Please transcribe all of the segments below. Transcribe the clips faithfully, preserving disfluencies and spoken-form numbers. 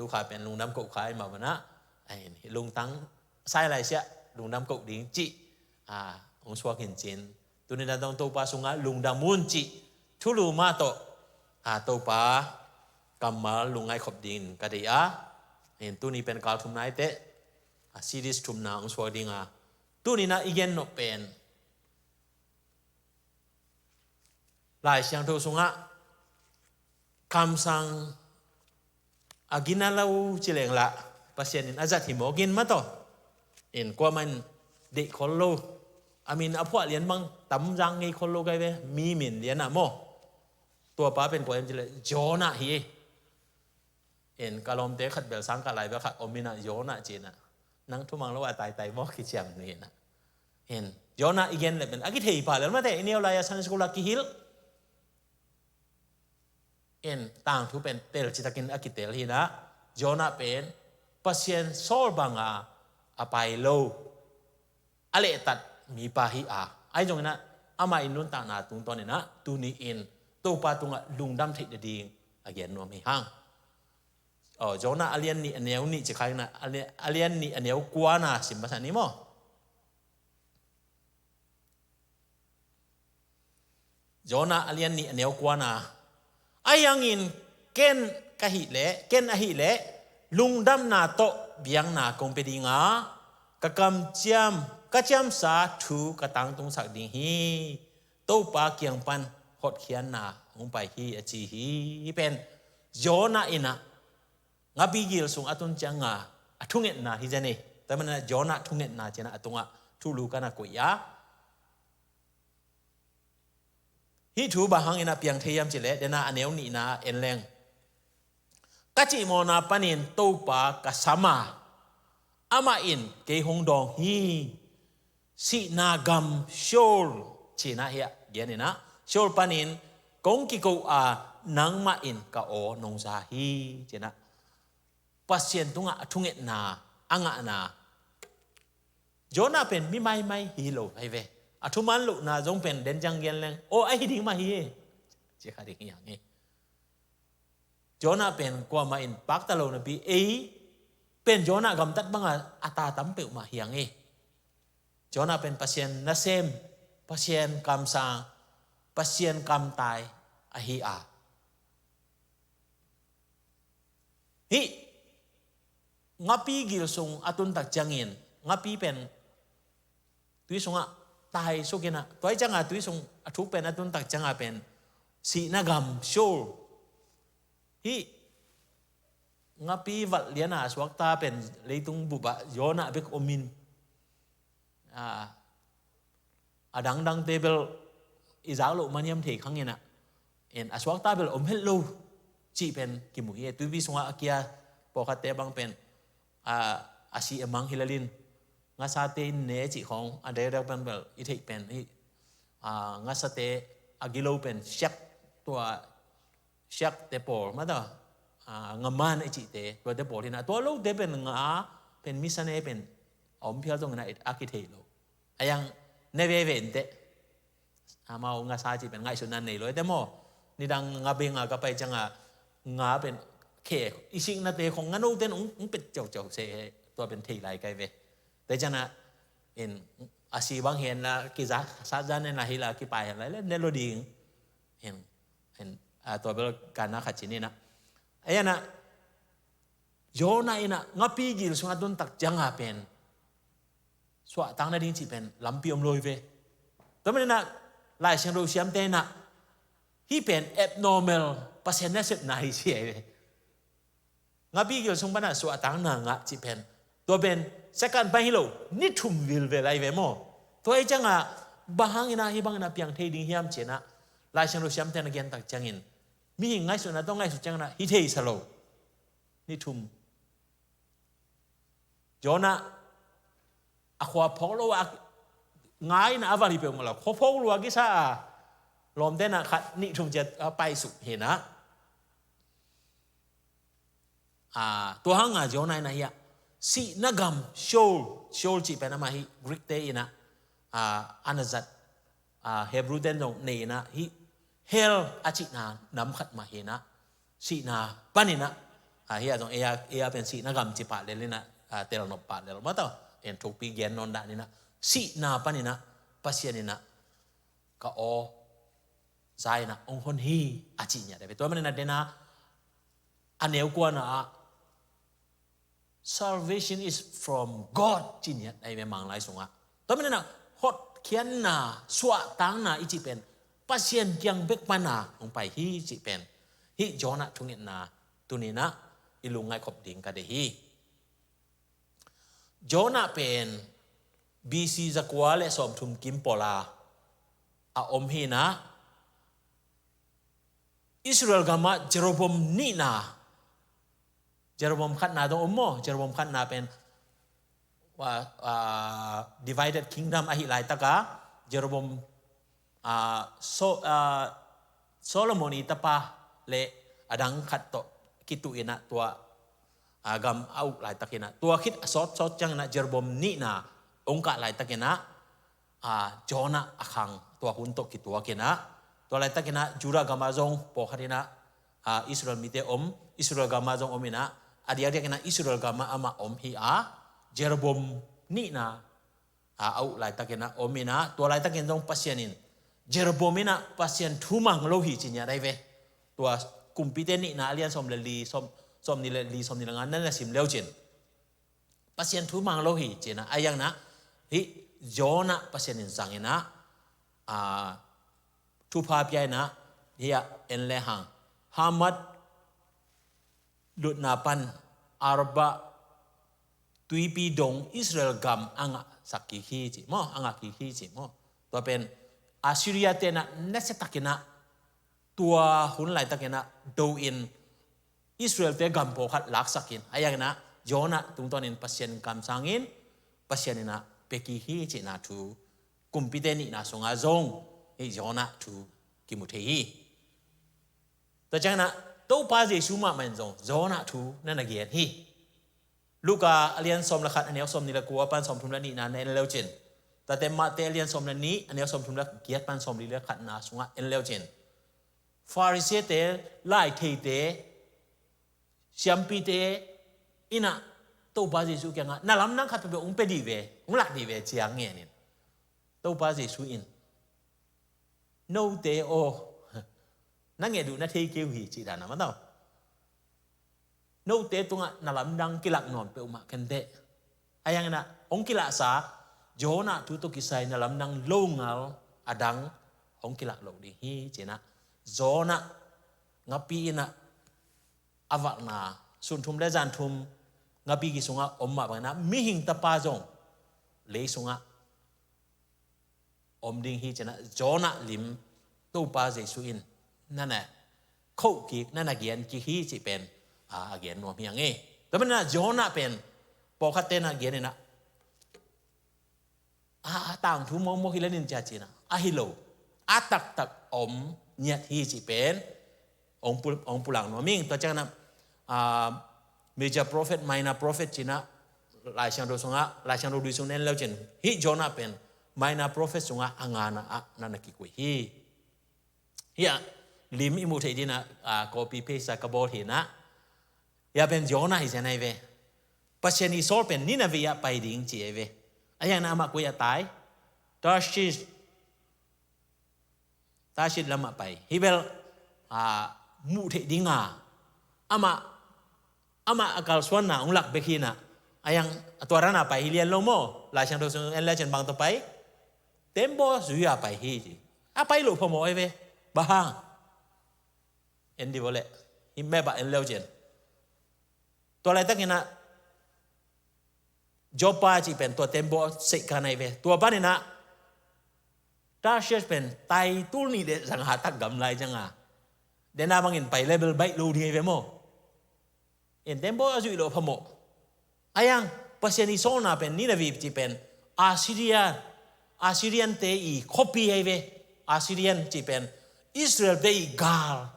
Kha pen lungdam koh kha i mah banah, ai, lungtang sai lai siah lungdam koh ding cih, a, hong suak in cin. Tuni na dong Topa sungah lungdam un cih thulu mah tawh, a, Topa kammal lungngai khop dingin ka deih a. Hin tuni pen kal thumna i teh, a, series thumna hong suak ding a. Tuni na i gen nop pen Lai Siangtho sungah kamsang a gina lo ci leng lah Pasian in a zat hi maw, gin mah tawh. In kuamah in deih khol lo. A min a phuah lian bang tam zang ngei khol lo kai ve, mi min lian ah maw. Tua pa pen kua hiam ci leh Jonah hi. In ka lawmte khat bel sang ka lai bel khat om in ah Jonah ci in ah. Nang thumang lo a taitai maw kiciam ni in ah. In Jonah i gen le pen a kithei pha lel mate, i neu lai a Sunday school a kihilh. In tangthu pen tel citakin a kitel hi in ah. Jonah pen Pasian sawl banga a pai lo, a lehtat mipa hi a. Ahi zongin ah amah i nuntakna tungtawn in ah tuni in Topa tungah lungdam theih nading a gen nuam hi hang. Aw, Jonah a lian nih a neu nih ci kha in ah, a lian, a lian nih a neu kuana sim masa ni maw. Jonah a lian nih a neu kuana. Ahi hangin ken ka hih leh, ken ahih leh lungdamna tawh biakna kong pia ding a, ka kamciam, ka ciamsa thu ka tangtungsak ding hi. Topa kiang pan hotkhiatna hong pai hi a ci hi. Hih pen Jonah in ah ngapi gil sung a tun cianga a thungetna hi zen hi. Tua manin ah Jonah thungetna ci in ah a tungah thulu ka na koih a. Hih thu bang hangin a piang thei hiam cih leh, dena a neu nihna en leng. Ka cihmawhna panin Topa ka sam a, amah in kei hong dawng hi. Sihna gam Sheol ci in ah hiah gen in ah, Sheol panin kong kiko a, nangmah in ka aw nong za hi ci in ah. Pasian tungah a thungetna, a ngahna. Jonah pen mi maimai hi lo ahi ve. A thuman lohna zong pen den ciang gen leng, aw, ahi ding mah hi, ci kha ding hi hang hi. Jonah pen kuamah in pakta lo napi, ei pen Jonah gamtat banga a ta tam peuhmah hi hang hi. Jonah pen Pasian nasem, Pasian kamsang, Pasian kamtai ahi a. Hih ngapi gil sung a tuntak ciangin, ngapi pen tui sungah tai suk in ah, tua hi cianga tui sung a thuk pen a tuntak cianga pen sihna gam Sheol. Hih ngapi valh liana a suakta pen leitung bupah Jonah bek om in, a, a dangdangte bel i zak loh maniam thei khang in ah, en, a suakta bel om het lo cih pen kimu hi. Tuipi sungah a kia pawlkhatte bang pen, a, a si a mang hi lel in, ngasate in ne cih khawng a deuhdeuh pen bel i theih pen hi. A, ngasate a gilo pen siak, tua siakte pawl mah ta, a, ngaman i cihte, tuate pawl hi in ah, tua lote pen nga pen misane pen a om phial zongin ah a kithei lo. A yang ne veve in teh. Amau ngasa cih pen ngaihsutna nei lo e te maw. Nidang nga bei nga ka pai cianga nga pen khe i siknate khong nga note in hong, hong pet ciauciau se he, tua pen thei lai kai ve. Te ciangin ah in a si bang hen la kiza sat zan en la hi la kipai hen la le ne lo ding. Hen, hen, a, tua bel kana khat ci ni na. Ahi a na, Jonah in ah ngapi gil sung a tuntak cianga pen suahtak nading cih pen lampi om lo hi ve. Tua manin ah Lai Siangtho siamte in ah hih pen abnormal, Pasian nasepna hi ci ahi ve. Ngapi gil sung pan ah suahtakna ngah cih pen, tua pen second pan hi lo, ni thum vilvel ahi ve maw. Tua hi ciangah bang hangin ah hih bangin ah piang thei ding hiam ci in ah Lai Siangtho siamte in ah gentak ciangin, mihing ngaihsutna tawh ngaihsut ciangin ah hi thei sa lo. Ni thum. Jonah a khua phawk lo a, nga in ah a valh hi peuhmah lo, khua phawk lua kisa a, lawmte in ah khat nih thum ciat a paisuk hi in ah. A, tua hangah Jonah in ah hi a, sihna gam Sheol, Sheol cih pen amah hi Greek te in ah, a, a na zat, a, Hebrew ten zong nei in ah hih hell a cihna nam khat mah hi in ah, sihna pan in ah A, hia zong eia, eia pen sihna gam ci pah lel inah, a, telnop pah lel mataw. En thukpi gen nawn dan inah sihna pan inah Pasian inah ka aw za inah ong hon hi a ci ngiat a ve. Tua man inah dena a neu kuana ah salvation is from God ci ngiat a ve Manglai sungah. Tua man inah hotkhiatna, suahtakna i cih pen Pasian kiang bek pana ong pai hi cih pen hih Jonah thungetna tuninah i lungngaih khop ding ka deih hi. Jonah pen B C zakua le sawmthum kim pawla a om hinah Israel gamah Jeroboam nihna, Jeroboam khatna dong om maw? Jeroboam khatna pen, a, a, divided kingdom ahi laitaka Jeroboam, a, so, a, Solomon i tapa le adang khat tawh kituh inah tua, a, gam a uk laitakinah tua khit a sawtsawt cianginah Jeroboam nihna ong kah laitakinah, a, Jonah a khang tua hun tawh kituak inah tua laitakinah Judah gamah zong pawlkhat inah, a, Israel mite om, Israel gamah zong om inah a diakdiakinah Israel gamah amah om hi a, Jeroboam nihna, a, a uk laitakinah om inah tua laitakin zong Pasian in Jeroboam inah Pasian thu mang lo hi ci ngiat a ve. Tua Kumpite nihna a lian sawm le li, sawm, sawm nih le li, sawm nih le nga nan a sim leu cin Pasian thu mang lo hi cinah a iang inah hih Jonah Pasian in zang inah, a, thupha pia inah hih a en le hang Hamat lutna pan Arabah tuipi dong Israel gam a ngahsak kik hi ci maw, a ngah kik hi ci maw. Tua pen Assyria tenah nasiatakinah tua hun laitakinah do in Israelte gam pawlkhat laksakin a iang inah Jonah tungtawnin Pasian kamsangin Pasian inah pia kik hi cihna thu Kumpite nihna sungah zong hih Jonah thu kimu thei hi. Tua cianginah Topa Jesu mahmah in zong Jonah thu na na gen hi. Luka a lian sawm le khat a neu sawm nih le kua pan sawmthum le nihna na en leu cin. Tate Mate a lian sawm le nih a neu sawmthum le giat pan sawmli le khatna sungah en leu cin. Farisee-te, laitheite, siampite inah Topa Jesu kiangah na lamdang khat peuhpeuh ong pia dih ve, ong lak dih ve ciang ngenin Topa Jesu in note aw, na nget uh na thei kei uh hi cih dan a mataw. Note tungah na lamdang kilak nawn peuhmah kenteh. A iang inah hong kilahsa Jonah thu tawh kisai na lamdang longal adang hong kilak loh ding hi cinah Jonah ngapi inah a vakna sun thum le zan thum ngapi ki sungah om mah banginah mihing tapa zong lei sungah om ding hi cinah Jonah lim Topa Jesu in na na khoh kik, na na gen kik hi cih pen a, a gen nuam hi ang e. Tua maninah Jonah pen pawlkhat tenah gen inah a, a tangthu mawkmawk hi lenin cia cinah a hi lo, a taktak om ngiat hi cih pen ong pu-, ong pulak nuam ing. Tua cianginah a, major prophet, minor prophet cinah Lai Siangtho sungah, Lai Siangtho dui sung nen leu cin hih Jonah pen minor prophet sungah a ngana ah na na kikoih hi. Hia lim i muh theih dinah a, copy paste a ka bawl hinah hia pen Jonah hi zen ahi ve. Pasian i sawl pen Nineveh ah pai ding ci ahi ve. A iang inah amah koi ah tai? Tarshish Tarshish lamah pai. Hih bel a, muh theih dinga amah, amah a kalsuanna hong lak bek hinah a iang a tua rana pai hi lian lo maw? Lai Siangtho sung en le cin bang tawh pai? Tembaw zui a pai hi ci. A pai loh phamawh ahi ve. Bang hang? En di vawleh hih map ah en leu cin tua laitakinah Joppa cih pen tua tembaw seih kan ahi ve. Tua paninah Tarshish pen tai tul nih le zanga tak gam lai cianga dena bangin pai level baih lo ding ahi ve maw? En tembaw a zuih loh phamawh. A iang Pasian i sawlna pen Nineveh cih pen Assyria, Assyrian-te i khuapi ahi ve. Assyrian cih pen Israel-te i gal.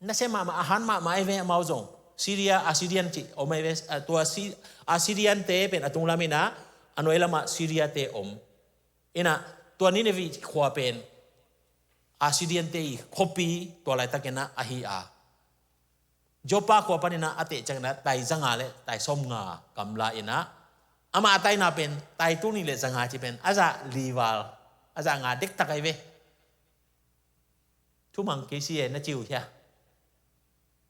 Nasia mahmah, a han mahmah ahi ve amau zong. Syria, Assyrian cih om ahi ve, a, tua Si-, Assyrian-te pen a tunglam inah a nuai lamah Syria-te om. Inah tua Nineveh khua pen Assyrian-te i khuapi tua laitakinah ahi a. Joppa khua panin ah a teh ciangin ah tai zanga le tai sawmnga gamla in ah, amah a taina pen tai tul nih le zanga ci pen a zah li val, a zah nga dektak ahi ve. Thumang kei si e, na ci uh hia?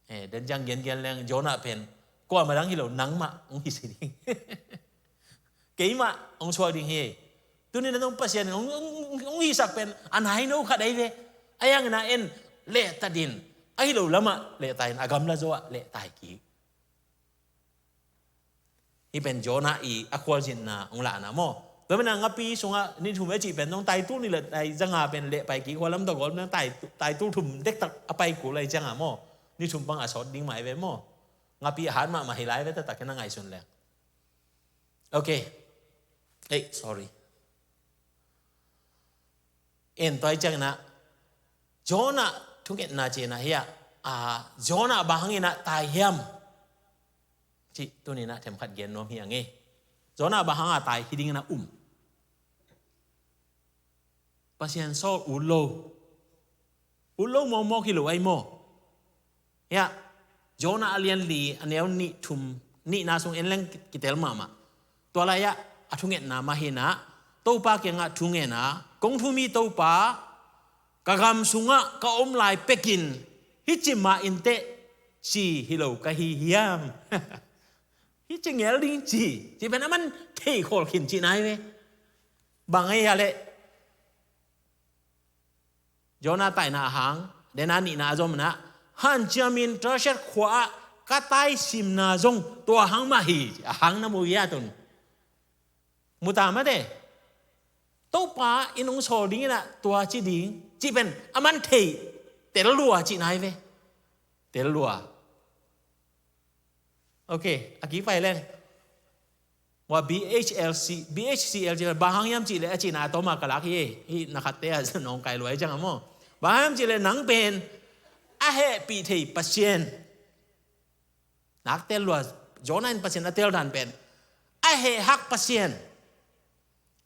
Eh, den ciang gengen leng Jonah pen kuamah dang hi lo, nangmah hong hi si ding. Keimah hong suak ding hi. Tuni na nong Pasian in hong, hong, hong hisak pen a naino khat ahi ve. A yang in ah en, lehtat in, ahi lo lamah lehtat in, a gamla zaw ah lehtai kik. Hih pen Jonah i a khualzinna hong lahna maw. Tua pen a ngapi sungah ni thum a cih pen nong tai tul nih le tai zanga pen lehpai kik, khualam tawh gol nang tai, tai tul thum dektak a pai kul lai cianga maw. Ni thum bang a sawt ding mah ahi ve maw. Ngapi a hat mahmah hi lai ve, taktak kei na ngaihsun leng. Ok. Eh, sorry. En tua hi ciangin ah Jonah thungetna cihna hi a, ah, Jonah bang hangin ah tai hiam? Cih tuni in ah themkhat gen nuam hi a ngei. Jonah bang hanga tai hi dingin ah um? Pasian sawl ut lo. Ut lo mawkmawk hi lo ahi maw. Hiah, Jonah a lian li, a neu nih thum, nihna sung en leng kitel mahmah. Tua lai-ah a thungetna mah hi in ah, Topa kiangah thungen a, kong thum hi Topa, ka gam sungah ka om lai pekin hih ci mah inteh, ci hi lo ka hi hiam? Hih ci ngel ding ci, ci pen a man thei khol khin cihna hi ve. Bang ahi a leh? Jonah taina a hang, dena nihna a zom in ah, hanciamin Tarshish khua-ah ka taisimna zong tua hang mah hi, a hang na mu hi a tun. Mu ta mate. Topa in hong sawl dingin ah tua ci ding, cih pen a man thei, tel lua cihna hi ve. Tel lua. Ok, a kipai leng. Wa B H L C, B H C L C, bang hang hiam cih leh a cihna a tawma ka lak hi, hih na khatte a nawngkai luai ciang a maw. Bang hang hiam cih leh nang pen a hehpih thei Pasian. Nak tel lua, Jonah in Pasian a tel dan pen a hehhak Pasian.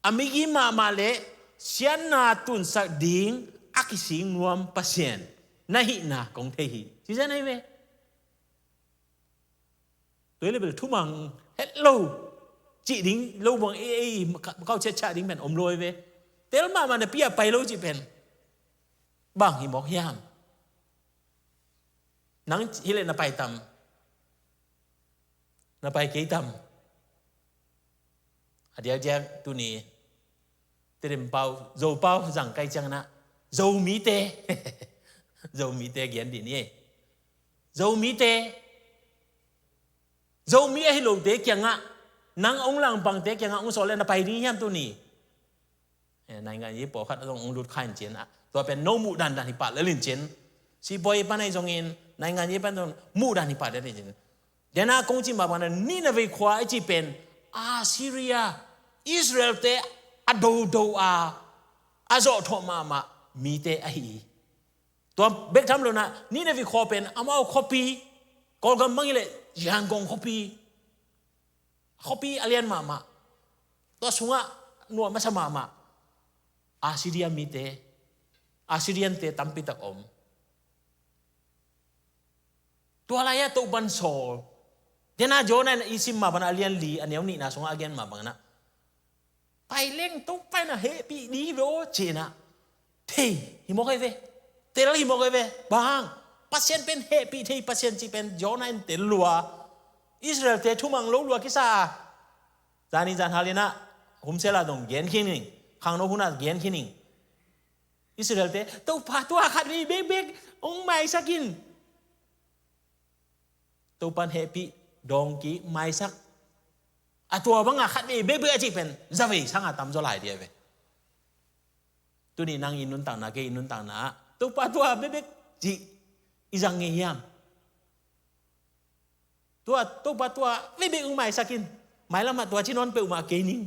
A migi mahmah le siatna tunsak ding a kisik nuam Pasian na hihna kong thei hi. Ci zen ahi ve. Tua hi leh bel thumang het lo cih ding, lo buang ei ei, kau ciatciat ding pen om lo hi ve. Tel mahmah na pi a pai lo cih pen bang hi mawk hiam? Nang hi leh na pai tam? Na pai kei tam? A diakdiak tuni Tedim pau, Zo pau zang kai ciangin ah, Zomite. Zomite gen dih ni. Zomite. Zomi ahi lote kiangah, nang hong langpangte kiangah hong sawl leh na pai ding hiam tuni? Eh, naingan yi pawlkhat zong hong lut kha in cin ah, tua pen no muh dandan hi pah lel in cin. Sipawi pan ahi zongin, naingan yi pan zong muh dan hi pah lel in cin. Dena kong ci mah bangin ah Nineveh khua i cih pen Assyria, Israelte a dodo a, a zawhthawh mahmah mite ahi hi. Tua bek tham lo in ah Nineveh khua pen amau khuapi, Kawlgam bang hi leh Yangon khuapi, khuapi a lian mahmah, tua sungah nuam masa mahmah Assyria mite, Assyriante tampi tak om. Tua lai-ah Topan sawl. Dena Jonah in i sim mah bangin ah a lian li, a neu nihna sungah a gen mah bangin ah, pai leng Topa in ah hehpih ding hi ve aw ci-in ah, thei hi mawk ahi ve. Tel hi mawk ahi ve. Bang? Pasian pen hehpih thei Pasian cih pen Jonah in tel lua. Israelte thumang lo lua kisa a, zani zanhal in ah, humsel a dong gen khin ing, khangno hun ah gen khin ing. Israelte, Topa, tua khatvei bekbek hong maisak in. Topan hehpih dawngkik maisak. A tua banga khatvei bekbek a cih pen zavei sanga tamzaw lai dih a ve. Tuni nang i nuntakna, kei i nuntakna ah, Topa, tua bekbek cih i zang ngei hiam? Tua, Topa, tua bekbek hong maisak in. Mailam ah tua ci nawn peuhmah kei ning.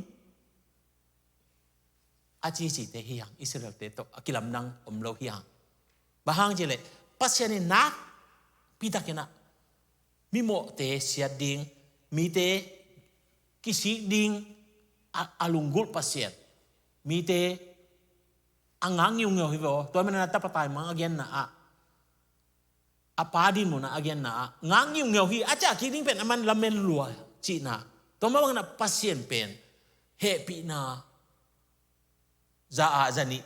A cicite hi hang, Israelte tawh a kilamdang om lo hi hang. Bang hang cih leh, Pasian in nakpi takin ah mimawhte siat ding, mite kisik ding a, a lunggulh Pasian, mite a ngak ngiungeu hi ve aw. Tua manin ah tapa taimang a genna ah, a pa dinmun ah a genna ah ngak ngiungeu hi, a ciah kik ding pen a man lamen lua cihna. Tua mah bangin ah Pasian pen hehpihna za ah za nih,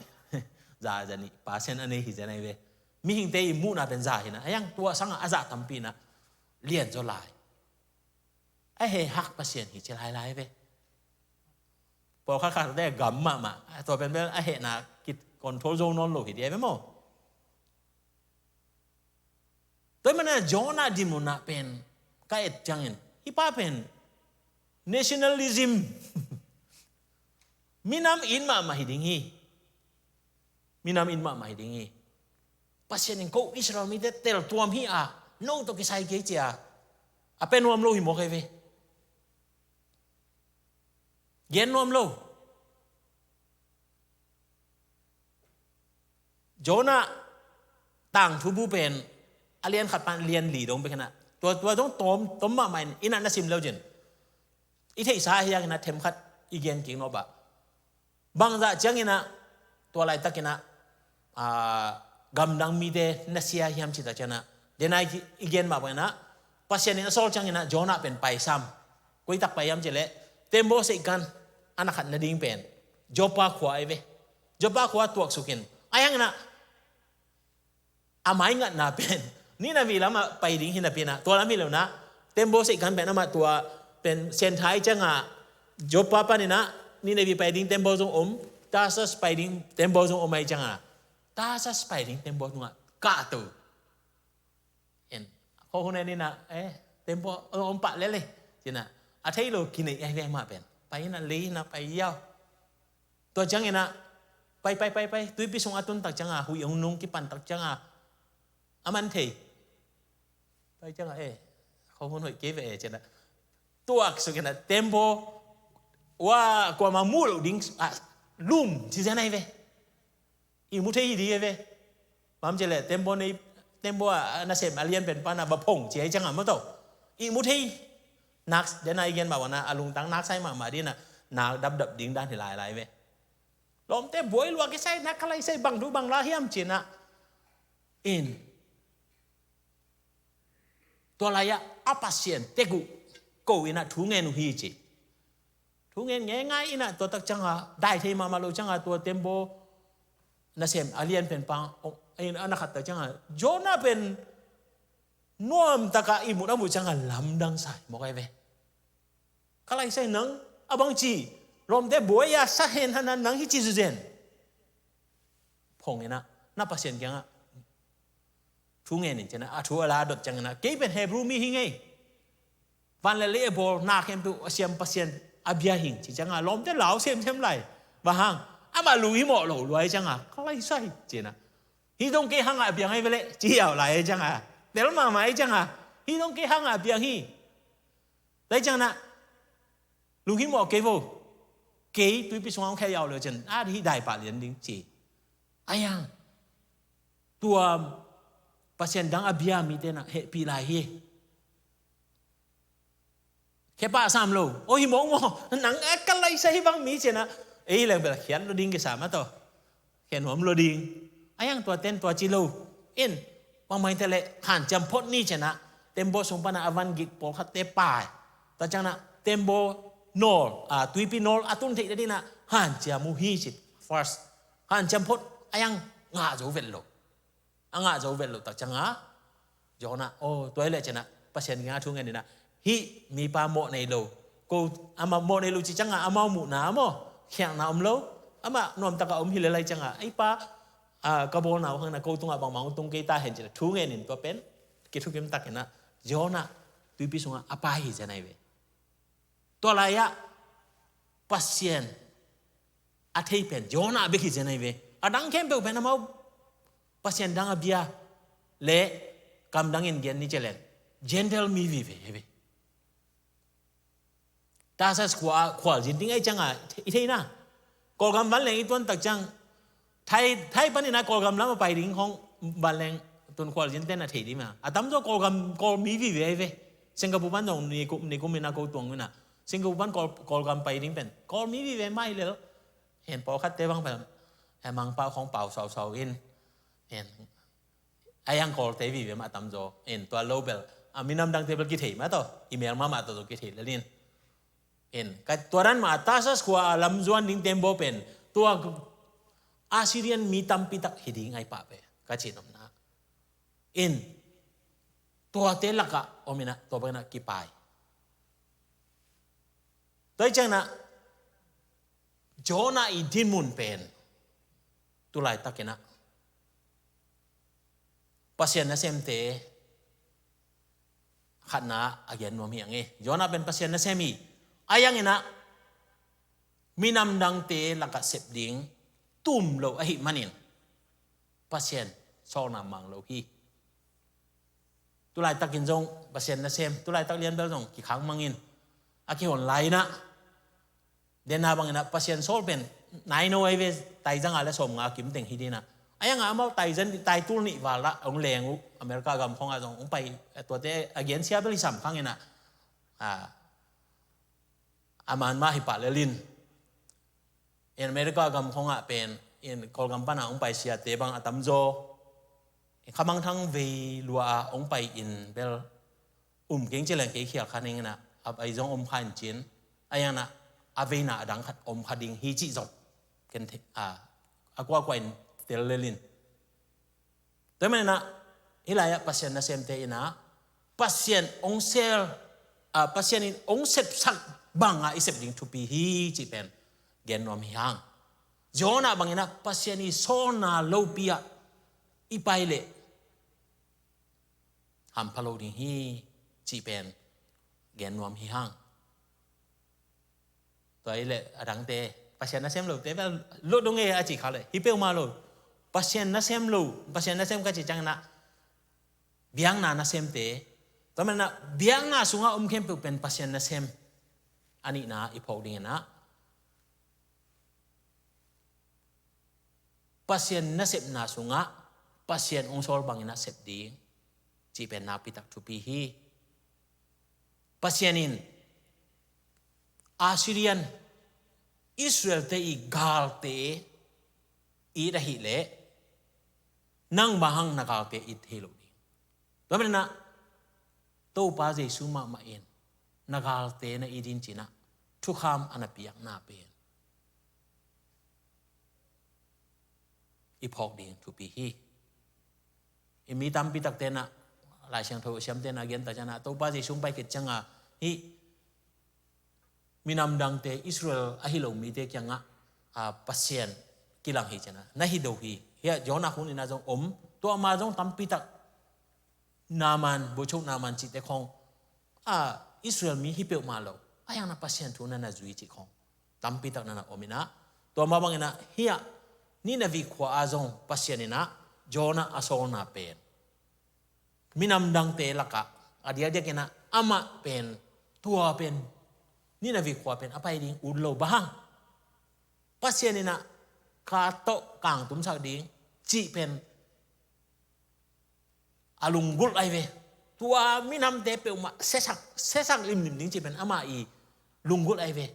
za ah za nih percent a nei hi zen ahi ve. Mihingte i muhna pen za hi na, a yang tua sangah a za tampi na lian zaw lai. A he hak Pasian hi ci lailai ve. Pawlkhat khatte gam mahmah, tua pen pen a hehna ki control zo nawn lo hi ding ahi ve maw. Tua hi mana Jonah dinmun ah pen ka et ciangin, hih pa pen nationalism, minam it mahmah hi ding hi. Minam it mahmah hi ding hi. Pasian in ko Israel mite teltuam hi a, no tawh kisai kei ci a, a pia nuam lo hi mawk ahi ve. Gen nuam lo. Jonah tangthu bu pen a lian khat pan lian li dong bek hi na, tua, tua dong tom, tom mahmah in, in ah na sim leu cin i theihsa hi hang in ah themkhat i gen kik nop ah. Bangzah ciangin ah tua laitakin ah, aa, gamdang mite na sia hiam cih tak ciangin ah, den a i gen mah bangin ah, Pasian in a sawl ciangin ah Jonah pen pai sam. Koi tak pai hiam cih leh, tembaw seihkan a na khat nading pen Joppa khua ahi ve. Joppa khua tuaksuk in, ahi hangin ah a maingatna pen Nineveh lamah pai ding hi napi in ah, tua lam hi lo in ah, tembaw seihkan pen amah tua pen sianthai ciangah, Joppa panin ah Nineveh pai ding tembaw zong om, Tarsus pai ding tembaw zong om ahi ciangah, Tarsus pai ding tembaw tungah kahto. En, khuahun en in ah, eh, tembaw om pah lel e ci in ah, a thei lo kineih ahi ve mah pen. Pai in ah lei in ah pai ziau. Tua ciangin ah pai, pai, pai, pai, tuipi sung a tun tak ciangah, huih hong nung kipan tak ciangah, a man thei. Pai ciangah, eh, khuahun hoih kei ve e ci in ah, tuaksuk in ah tembaw, wa, kuamah muh loh ding ah lum ci zen ahi ve. I mu thei hi ding ahi ve. Bang hang hiam cih leh tembaw nei, tembaw a nasem a lian pen pan a va phong ci ahi ciangah maw, tawh i mu thei. Nak, den a i gen mah bangin ah a lungtang nak sai mahmah ding in ah, nak dapdap ding dan hi lailai ve. Lawmte buai lua kisai in ah, ka lai sai bang thu bang la hiam ci in ah. In, tua lai-ah a Pasian tek uh ko in ah thu ngen uh hi ci. Thu ngen ngeingai in ah, tua tak ciangah dai thei mahmah lo ciangah tua tembaw nasem a lian pen pan, oh, in ah na khat tak ciangah, Jonah pen nuamtakah ihmut a muh ciangah lamdang sa hi mawk ahi ve. Ka lai sai, nang a bang ci, lawmte buai a sa hen hang a, nang hih ci zuzen. Phong in ah na Pasian kiangah thu ngen in ci in ah, a thu a la dot ciangin ah, kei pen Hebru mi hi ing ei. Van le lei a bawl, na khempeuh a siam Pasian a bia hi ing ci ciangah, lawmte lau semsem lai. Bang hang, amah lunghimawh lo lua ahi ciangah, ka lai sai ci in ah, hih zong kei hangah a piang ahi ve leh ci hiau lai ahi ciangah, tel mahmah ahi ciangah, hih zong kei hangah a piang hi. Tua ciangin ah, lunghimawh kei vo. Kei tuipi sungah hong khia ziau le cin, a, hih dai pah lian ding ci. Ahi hang, tua Pasian dang a bia mite in ah hehpih lai hi. Khe pah sam lo. Oh, hi mawk maw. Nang a ka lai sai hi bang mi ci in ah, ei leng bel khiat lo ding kisam a tawh. Khen huam lo ding. Ahi hang tua ten tua ci lo. In, bangmah in teh leh hanciam phot ni ci in ah, tembaw sung pan a van gik pawlkhatte pai. Tua ciangin ah tembaw nawl, a, tuipi nawl a tun theih nading in ah hanciam uh hi ci. First, hanciam phot, ahi hang ngah zo vet lo. A ngah zo vet loh tak ciangah, Jonah, oh, tua hi leh ci in ah, Pasian kiangah thu ngen in ah, hih mipa mawh nei lo. Ko, amah mawh nei lo ci ciangah, amau muhna maw, khialhna om lo. Amah nuamtakah om hi lel lai ciangah, ei pa, a, ka bawlna uh hang in ah ko tungah bangmah hong tung kei ta hen ci in ah thu ngen in, tua pen kithukim tak in ah Jonah tuipi sungah a pai hi zen ahi ve. Tua lai-ah Pasian a thei pen Jonah bek hi zen ahi ve. A dang khempeuh pen amau Pasian dang a bia le kam dangin gen ni ci leng, Gentile mi vive hi ve. Tarsus khua ah khualzin ding ahi ciangah i thei na. Kawlgam vanleng i tuan tak ciang, Thai, Thai panin a Kawlgam lam a pai ding hong vanleng tun khualzin ten a thei ding mah. A tamzaw Kawlgam, Kawlmi vive ahi ve. Singapore pan zong nikum, nikum in a ko tuang uh in a, Singapore pan Kawl, Kawlgam pai ding pen Kawlmi vive mah hi lel. Hen pawlkhatte bang pen, hen mangpau khong pau sausau in, hen A hiang Kawlte vive mah tamzaw in, tua lo bel a minam dangte bel kithei mah tawh, i mel mahmah tawh zong kithei lel in. In ka tua dan mah Tarsus khua a lam zuan ding tembaw pen tua Assyrian mi tampi tak hi ding ai pah ve ka cih nopna. In tuate lakah om inah tua bangin ah kipai. Tua hi ciangin ah Jonah i dinmun pen tulaitakin ah Pasian nasemte khatna a gen nuam hi hang e. Jonah pen Pasian nasem hi. A hiang inah minam dangte lakah sep ding tum lo ahih manin Pasian sawlna mang lo hi. Tulaitakin zong Pasian nasem, tulaitak lian bel zong kikhang mangin a kihon lai inah, den a bangin ah Pasian sawl pen nai no ai ve, taizanga le sawmnga kim teng hi ding inah. A hiang ah amau taizan, taitul nih val ah hong leng uh, America gam khawngah zong hong pai, tuate a gensia bel hi sam khang inah. A, a man mah hi pah lel in. In America gam khawngah pen in Kawlgam pana hong pai siate bang a tamzaw in khamangthang vei lua a hong pai in bel um keng ci leng kei khial kha ning inah a pai zong om kha in cin. A hiang inah a veina a dang khat om kha ding hi cih zong ken the, a, a kuakua in tel lel in. Tua manin ah hih lai-ah Pasian nasemte inah Pasian hong sel, a, Pasian in hong sepsak bangah i sep ding thupi hi cih pen gen nuam hi hang. Jonah bangin ah Pasian i sawlna lopi ah i pai leh hampha lo ding hi cih pen gen nuam hi hang. Tua hi leh a dangte Pasian nasem lote bel lut dong e a cih kha leh hi peuhmah lo. Pasian nasem lo, Pasian nasem ka cih ciangin ah biakna nasemte, tua manin ah biakna sungah om khempeuh pen Pasian nasem. A nihna i phawk ding inah Pasian nasepna sungah Pasian hong sawl bangin ah sep ding cih pen nakpitak thupi hi. Pasian in Assyrian Israelte i galte it ahih leh nang bang hang na galte it thei lo ding. Tua manin ah Topa Jesu mahmah in na galte na it in ci-in ah thukham a na piakna pen i phawk ding thupi hi. I mi tampi takte inah Lai Siangtho siamte inah a gen tak ciangin ah Topa Jesu hong pai khit ciangin hih minam dangte Israel ahi lo mite kiangah, a, Pasian kilang hi ciangin ah na hi do hi. Hiah Jonah hun inah zong om, tua ma zong tampi tak Naaman, buchuk Naaman cihte khawng, a, Israel mi hi peuhmah lo. A hiang inah Pasian thu na na zui cih khawng tampi tak na na om inah, tua mah bangin ah hiah Nineveh khua ah zong Pasian inah Jonah a sawlna pen minam dangte lakah a diakdiak inah amah pen, tua pen Nineveh khua pen a pai ding ut lo bang hang. Pasian inah ka tawh kang tumsak ding cih pen a lunggulh ai ve. Tua minamte peuhmah siasak, siasak limlim ding cih pen amah i lunggulh ai ve.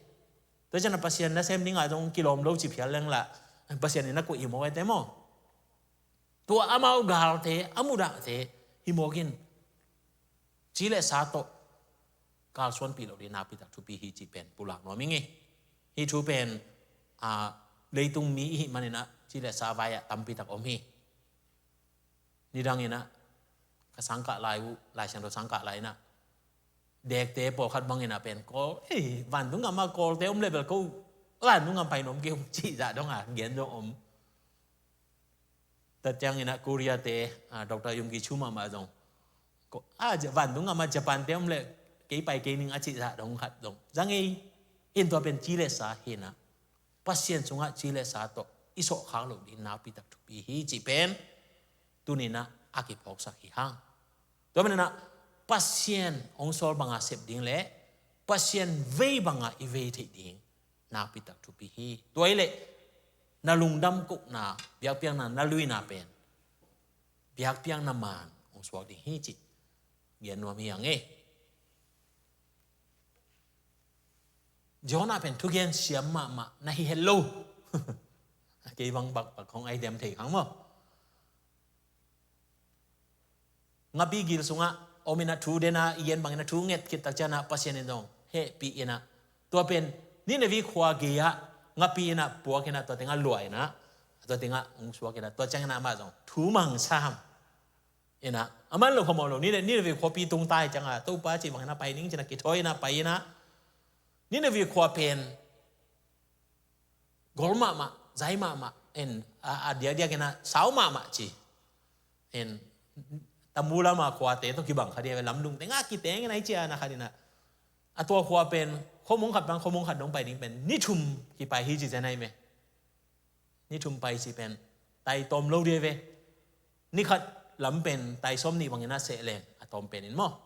Tua ciangin ah Pasian nasem dingah zong kilawm lo cih phial leng lah Pasian in a kuih hi mawk ai te maw. Tua amau galte, a mudahte hi mawk in ci le sa tawh kalsuanpih loh ding nakpi tak thupi hi cih pen pulak nuam ing e. Hih thu pen, a, leitung mi i hih manin ah ci le sa vai-ah tampi tak om hi. Nidang inah ka sangkah lai uh, Lai Siangtho sangkah lai inah dekte pawlkhat bang inah pen Kawl, ei, vantung gam ah Kawlte om le bel ko vantung gam pai nuam kei uh cih zah dong a gen dong om. Tua ciang inah Korea te, a, Doctor Yonggi Cho mahmah zong ko, a, vantung gam ah Japan te om le kei pai kei ning a cih zah dong khat zong zang ei. In tua pen ci le sa hi inah Pasian sungah ci le sa tawh i sawhkhak loh ding nakpi tak thupi hi cih pen tuni inah a kiphawksak hi hang. Tua manin ah Pasian hong sawl banga sep ding le Pasian vei banga i vei theih ding nakpi tak thupi hi. Tua hi leh na lungdam kohna, biakpiakna na luina pen biakpiakna maan hong suak ding hi cih gen nuam hi hang e. Jonah pen thugen siam mahmah na hi het lo. Kei bang bakbak hong ai dem thei khang maw. ngapi gil sungah om inah, thu dena i gen bangin ah thu nget khit tak ciangah Pasian in zong hehpih inah, tua pen Nineveh khua gei-ah ngapi inah puak inah, tua tengah lua inah, tua tengah hong suak inah, tua ciang inah amah zong thu mang sam inah, a man lo khamawh lo, Nine-, Nineveh khuapi tung tai ciangah Topa cih bang inah pai ning ci inah kithawi inah pai inah, Nineveh khua pen gol mahmah, zai mahmah, en, a, a diakdiak inah sau mahmah ci. En, Tamu lama khuate tawh kibang kha dia ve, lamdung tengah kiteng inah i ciah na khat inah, a tua khua pen khuamong khat bang khuamong khat dong pai ding pen ni thum kipai hi ci zen ahi ve. Ni thum pai ci pen tai tawm lo dia ve. Ni khat lam pen tai sawm nih bang inah seh leng a tawm pen in maw.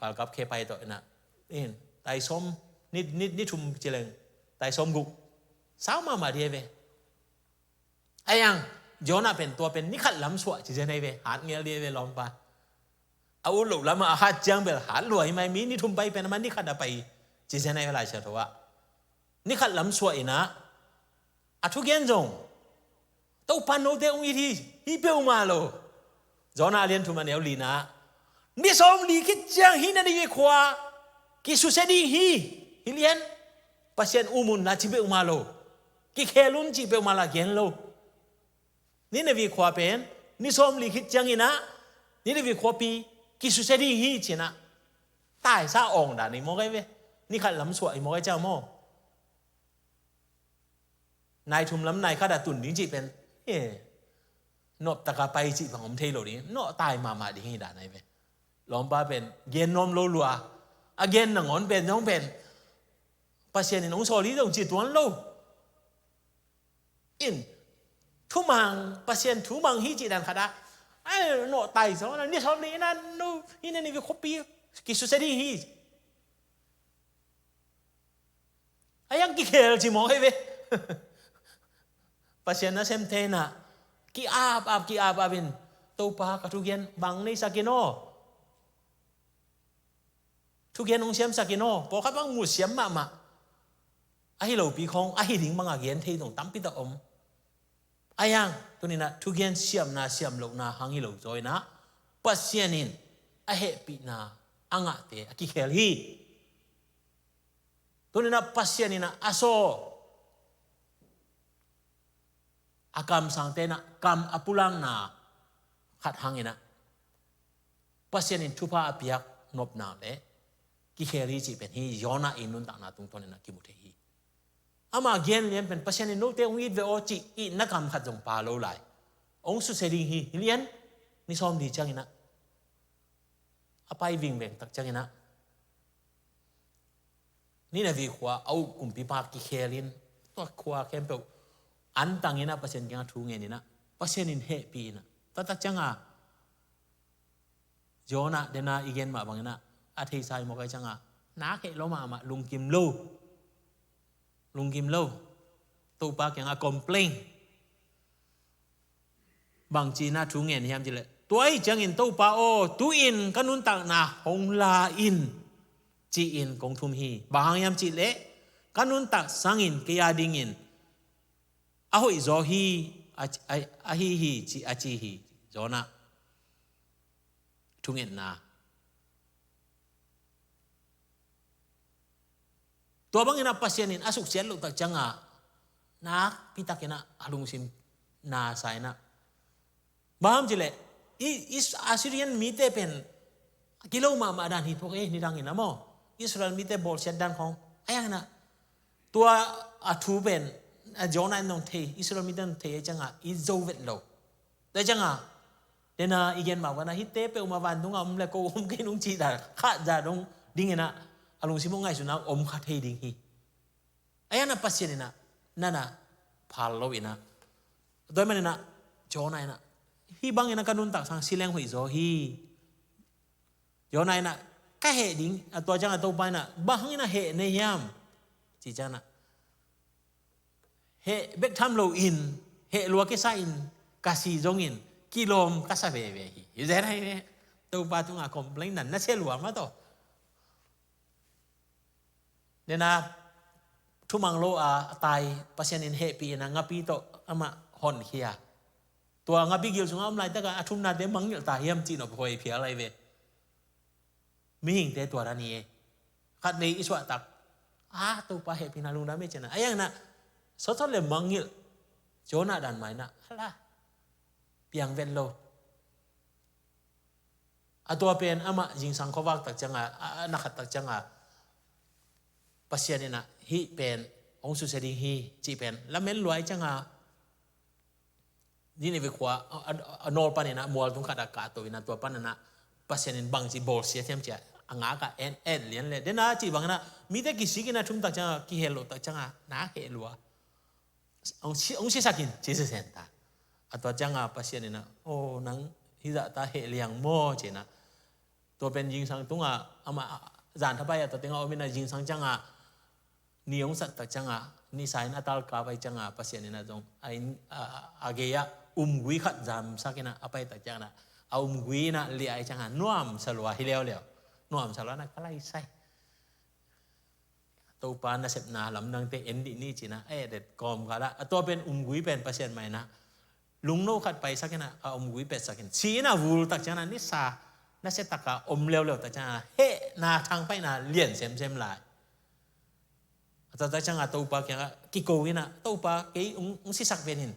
Galkap khe pai tawh inah, in, tai sawm, ni, ni, ni thum ci leng tai sawm guk, sau mahmah dia ve. Ai ang, Jonah pen tua pen ni khat lam suah ci zen ahi ve, hat ngel dia ve lawmpa. A ut loh lamah a hat ciang bel hat lua hi mai, mi ni thum pai pen amah ni khat a pai ci zen ahi ve, Lai Siangtho ah. Ni khat lam suah inah, a thugen zong Topa note hong it hi, hi peuhmah lo. Jonah a lian thum a neu lina, ni sawm li khit ciang hih Nineveh khua kisusia ding hi, hi lian. Pasian um un la ci peuhmah lo. Kikhel un ci peuhmah la gen lo. Nineveh khua pen ni sawm li khit ciang inah Nineveh khuapi kisusia ding hi ci inah, taisa awng dan i mawk ahi ve. Ni khat lam suah i mawk ahi ciang maw. Nai thum lam nai khat a tun ding cih pen, eh, nop taka pai cih bang om thei lo ding, nawh tai mahmah ding hi dan ahi ve. Lawmpa pen gen nuam lo lua, a gen nangawn pen zong pen Pasian in hong sawl hi zong ci tuan lo. In, thumang, Pasian thumang hi cih dan khat ah, ai, nawh tai zaw na, ni sawm li na, no, hi na ni khuapi kisusia ding hi. A yang kikhel ci mawk hi ve. Pasian nasemte inah ki-ap ap, ki-ap ap in, Topa ka thugen bang nei sak in aw. Thugen hong siam sak in aw. Pawlkhat bang mu siam mahmah. Ahi lopi khawng, ahi ding bang a gen thei zong tampi tak om. A yang, tuni inah thugen siamna, siam lohna hang hi lo zaw inah, Pasian in a hehpihna a ngahte a kikhel hi. Tuni inah Pasian inah a saw, a kamsangte inah kam a pulakna khat hang inah, Pasian in thupha a piak nopna le kikhel hi cih pen hi Jonah i nuntakna tungtawn inah kimu thei hi. Ama gen lian pen Pasian in note hong it ve aw cih itna kam khat zong pha lo lai. Hong susia ding hi, hi lian, ni sawm li ciang inah. A pai vingveng tak ciang inah Nineveh khua a uk kumpipa kikhel in, tua khua khempeuh antang inah Pasian kiangah thu ngen inah, Pasian in hehpih inah, tua tak ciangah Jonah dena i gen mah bang inah a theisa i mawk ahi ciangah, nak heh lo mahmah, lungkim lo. Lungkim lo. Topa kiangah complain. Bang ci inah thu ngen hiam cih leh, tua ahih ciangin Topa aw, tu-in ka nuntakna hong la in, ci-in kong thum hi. Bang hang hiam cih leh, ka nuntak sangin kei a dingin a hoih zaw hi, a, a, ahi hi, ci, a ci hi. Jonah thungetna. Tua bang inah Pasian in a suksiat loh tak ciangah nakpi tak inah a lungsim na sa inah. Bang hang hiam cih leh, i, i Assyrian mite pen kilo mahmah dan hi phot e, nidang inah maw. Israel mite bawlsiat dan khawng. A yang inah tua a thu pen, a Jonah in zong thei, Israel mite zong thei ahi ciangah i zo vet lo. Tua ciangah, dena i gen mah bang inah, hihte peuhmah vantungah om le ko om kei nung cih dan khat zah dong ding inah, a lungsim hong ngaihsutna om kha thei ding hi. A yang inah Pasian inah, nana phal lo inah, tua ahih man inah, Jonah inah, hih bang inah ka nuntak sang si leng hoih zaw hi. Jonah inah, ka heh ding, a tua ciangah Topa inah, bang hang inah heh na hiam, ci ciangah, heh bek tham loin, heh lua kisa in ka si zongin kilawm ka sa veve hi. Hi zen ahi ve. Topa tungah complain nan na sia lua mah tawh. Dena thumang lo a tai, Pasian in hehpih inah ngapi tawh amah honkhia. Tua ngapi gil sungah om laitakah a thumnate mangngilh ta hiam cih nop huai phial lai ve. Mihingte tua dan hi e. Khat vei i suahtak, a, Topa hehpihna lungdam e ci-in ah, a iang inah sotsot le mangngilh. Jonah dan mah inah, hala, piang vet lo. A tua pen amah zingsang khuavak tak ciangah, a, a na khat tak ciangah, Pasian inah hih pen hong susia ding hi cih pen lamen luai ciangah, Nineveh khua a, a, a nawl panin ah mual tung khat ah kahto in ah, tua panin ah Pasian in bangci bawlsia thiam ci-a a ngak ah en, en lian le. Den a cih bangin ah mite kisik in ah thum tak ciangah, kihel loh tak ciangah na heh lua. Hong si, hong sisak in ci sesen ta. A tua ciangah Pasian in ah, "O, nang hih zah ta heh liang maw?" ci-in ah, tua pen zingsang tungah amah zan thapai ah tua tengah om in ah, zingsang ciangah ni hong sat tak ciangah, nisa in a talkap ahih ciangah Pasian in ah zong a inn, a, a, a gei ah umgui khat zamsak in ah a pai tak ciangah, a umgui in ah liah ahih ciangah nuamsa lua hi leuleu. Nuamsa lua in ah ka laisai. Topa nasepna lamdangte en dih ni ci-in ah a et et kawmkal ah, a tua pen umgui pen Pasian mah in ah lungno khat paisak in ah, a umgui petsak in, si in ah vul tak ciangah nisa nasia tak a om leuleu tak ciangah hehna thangpaihna lian semsem lai. A tua tak ciangah Topa kiangah kiko in ah, "Topa, kei hong, hong sisak ven in.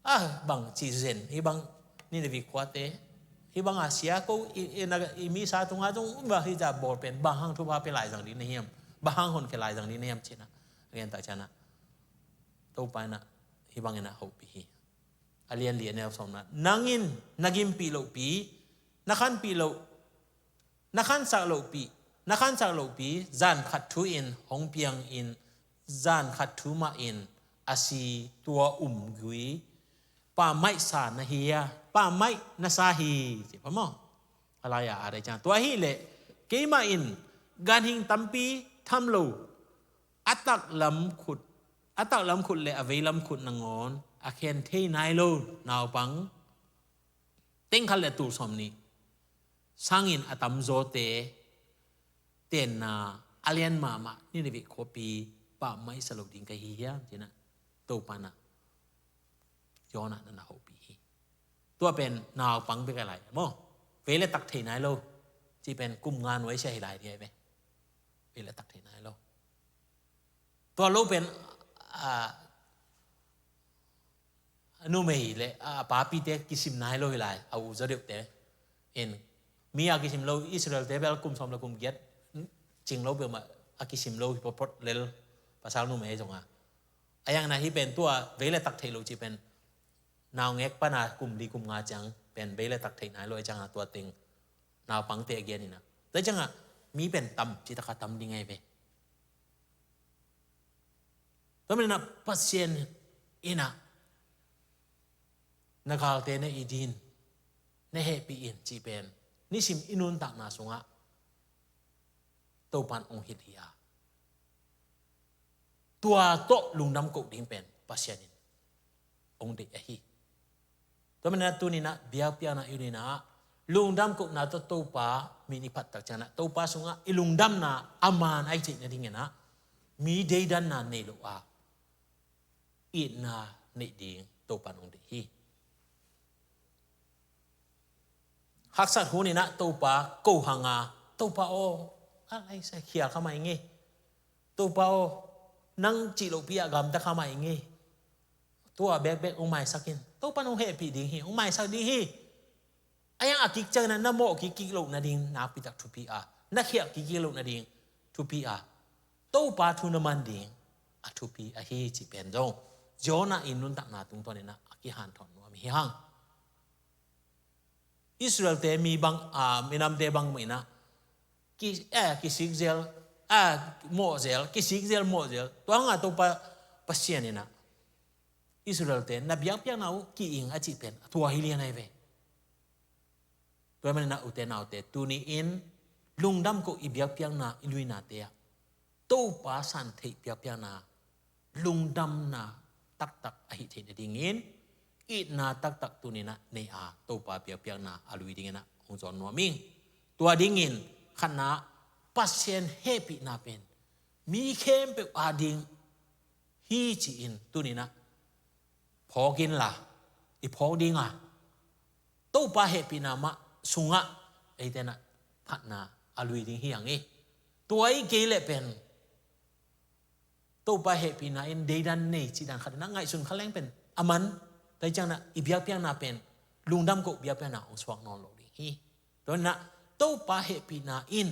A, bang ci zen, hih bang Nineveh khuate, hih bang a sia ko, i, i, na, i misa tungah zong, um, bah, hih zah bawl pen bang hang thupha pia lai zang ding na hiam? Bang hang honkhia lai zang ding na hiam?" ci-in ah a gen tak ciangah Topa in ah hih bangin ah hopih hi. A lian li, a neu sawmna, "Nang in na gimpih lohpi, na khanpih loh, na khansak lohpi, na khansak lohpi zan khat thu in hong piang in, zan khat thu mah in a si tua umgui pammaih sa na hi a, pammaih na sa hi," ci pa maw? A lai-a a dai ciang, "Tua ahih leh keimah in ganhing tampi tham lo, a taklam khut, a taklam khut le a veilam khut nangawn a khen thei nai lo naupang teng khat le tul sawmnih sangin a tamzawte tenna a lian mahmah Nineveh khuapi pammaih sa lo ding ka hi hiam?" ci-in ah Topa in ah Jonah na na hopih hi. Tua pen naupang bek a lai maw? Vei le tak thei nai lo. Ci pen kum nga nuaisiah hi lai ding ahi ve. Vei le tak thei nai lo. Tua lo pen, a, a numei le a papite kisim nai lo hi lai, a u zaw deuhte. In, mi a kisim lo, Israel-te bel kum sawm le kum giat cing lo peuhmah a kisim lo hi photphot lel, pasal numei zong a. A iang na hih pen tua vei le tak thei lo cih pen naungek pan a kum li kum nga ciang pen vei le tak thei nai lo ahih ciangah tua teng naupangte a gen in ah. Tua ciangah mi pen tam, citak a tam ding ahi ve. Tua manin ah Pasian in ah na galte na it in, na hehpih in cih pen nisim i nuntakna sungah Topa in hong hilh hi a, tua tawh lungdam koh ding pen Pasian in hong deih ahi. Tua manin ah tuni-in ah biakpiakna i un in ah lungdam kohna tawh Topa min i phat tak ciangin ah Topa sungah i lungdamna a man ahi theih nadingin ah mi deidanna nei lo a, itna neih ding Topa in hong deih hi. Haksat hun in ah Topa ko hang a, "Topa aw, a lai sa khial kha mai ngei. Topa aw, nang cih lohpi ah gamta kha mai ngei. Tua bekbek hong maisak in." Topa in hong hehpih ding hi, hong maisak ding hi. A iang a kik ciangin ah na mawh kikkik loh nading nakpi tak thupi a, na khialh kikkik loh nading thupi a, Topa thu na man ding a thupi ahi cih pen zong Jonah i nuntakna tungtawn in ah a kihanthawn nuam hi hang. Israel-te mi bang, a, minamte bang mah in ah ki, eh, kisik zel, a, mawh zel, kisik zel, mawh zel. Tua hang a Topa Pasian in ah Israel-te na biakpiakna uh ki-ing a cih pen tua hi lian ahi ve. Tua ahih manin ah ute naute, tuni-in lungdam koh i biakpiakna, i luinate ah Topa san theih biakpiakna, lungdamna taktak ahi theih nadingin itna taktak tuni-in ah nei a, Topa biakpiakna a lui dingin ah hong zawn nuam ing. Tua dingin khatna, Pasian hehpihna pen mi khempeuh ading hi ci-in tuni-in ah phawk inla, i phawk ding a, Topa hehpihna mah sungah eite in ah phatna a lui ding hi hang hi. Tua i kei leh pen Topa hehpihna in deidan nei cih dan khat in ah ngaihsun kha leng pen a man, tua ciangin ah i biakpiakna pen lungdam koh biakpiakna hong suak nawn lo ding hi. Tua in ah Topa hehpihna in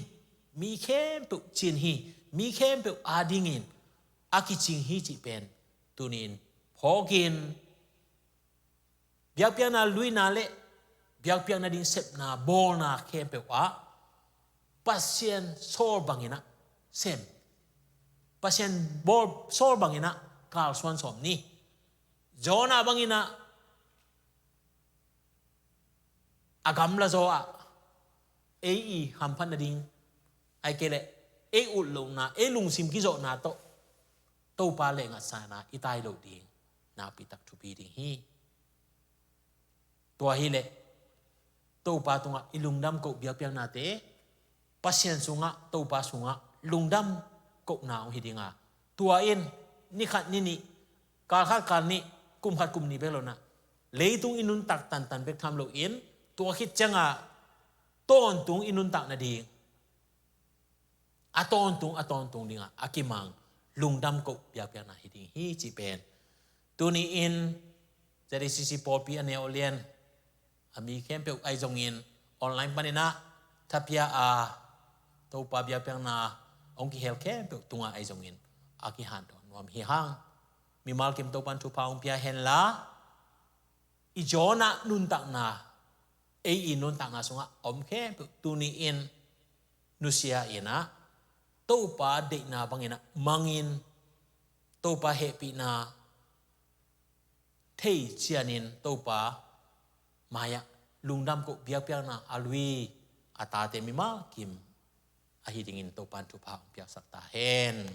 mi khempeuh cing hi, mi khempeuh adingin a kicing hi cih pen tuni-in phawkin biakpiakna luina le biakpiakna ding sepna bawlna khempeuh ah Pasian sawl bangin ah sem, Pasian bawl sawl bangin ah kalsuan sawm ni. Jonah bangin ah a gamla zaw ah ei i hamphat nading, ahih kei leh ei utlohna, ei lungsim kizawhna tawh Topa leh ngatsana i tai loh ding nakpi tak thupi ding hi. Tua hi leh Topa tungah i lungdam koh biakpiaknate Pasian sungah, Topa sungah lungdam kohna hong hi ding a, tua in ni khat ni nih, kal khat kal nih, kum khat kum nih bek lo-in ah leitung i nuntak tantan bek tham loin, tua khit ciangin tawntung i nuntak nading, a tawntung, a tawntung dingin a kimang lungdam koh biakpiakna hi ding hi cih pen tuni-in Z A C C pawlpi a neu a lian a mi khempeuh ahi zongin, online panin ah thapia a Topa biakpiakna hong kihel khempeuh tungah ahi zongin a kihanthawn nuam hi hang. Mimal kim Topa'n thupha hong pia hen la, i Jonah nuntakna, ei i nuntakna sungah om khempeuh tuni-in nusia in ah Topa deihna bangin ah mangin, Topa hehpihna thei cianin Topa mai-ah lungdam koh biakpiakna a lui a tate mimal kim ahi dingin Topa'n thupha hong piaksak ta hen.